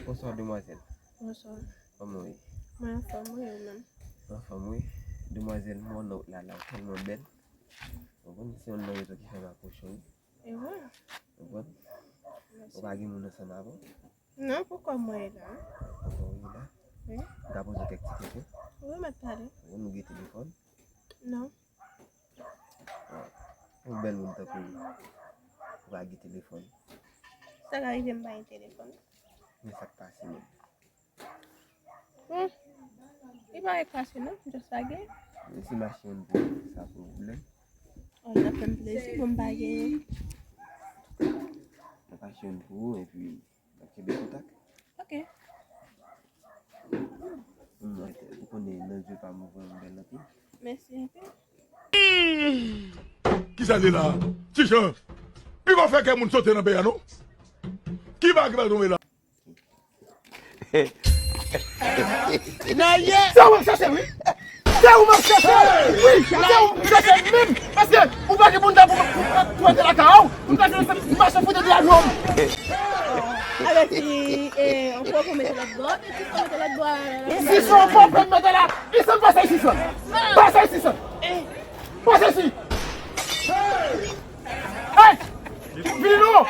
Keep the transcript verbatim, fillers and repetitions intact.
Bonswa, demwazèl. Bonswa. Kòman w ye? Mwen anfòm, wi, ou menm? Anfòm, wi. Demwazèl, m wè w nan wout la, la, ou tèlman bèl. Ou konn se youn nan rezon ki fè m apwoche w, wi. E vre? Ou konn? Ou pa gen moun ansanm avè w? Non, poukwa mwen la? Poukwa w ye la? Wi. M ka poze w kèk ti kesyon? Wi, mèt pale. Ou konn ou gen telefòn? Non. Yon bèl moun tankou ou, ou pa gen telefòn. Sa ka rive m pa gen telefòn. Men sa k pase menm? Hmm. Li pa gen pase non, m just pa gen. Men si m achte youn pou ou, sa pwoblèm? Oh, sa fè m plezi, bon, m pa gen. M ap achte youn pou ou, epi n ap kenbe kontak. Ok. Ou konnen nan zye pa m ou vrèman bèl anpil. Mèsi anpil. Kisa li la? Ti Jan, li pa fè kè moun sote nan peyi a non. Ki bagay ki pral tonbe la? Sa ou m ap chache wi. Sa ou m ap chache wi. Sa ou m ap chache menm. Paske ou pa gen moun ta pou pou ete lakay ou. Ou pa gen mache foute de la nou. Alò si on poko mete lòt bò, si on mete lòt bò. Si se yon poko mete la, li se pase isi sa. Pase isi sa. Pase isi. Hey! Vini non.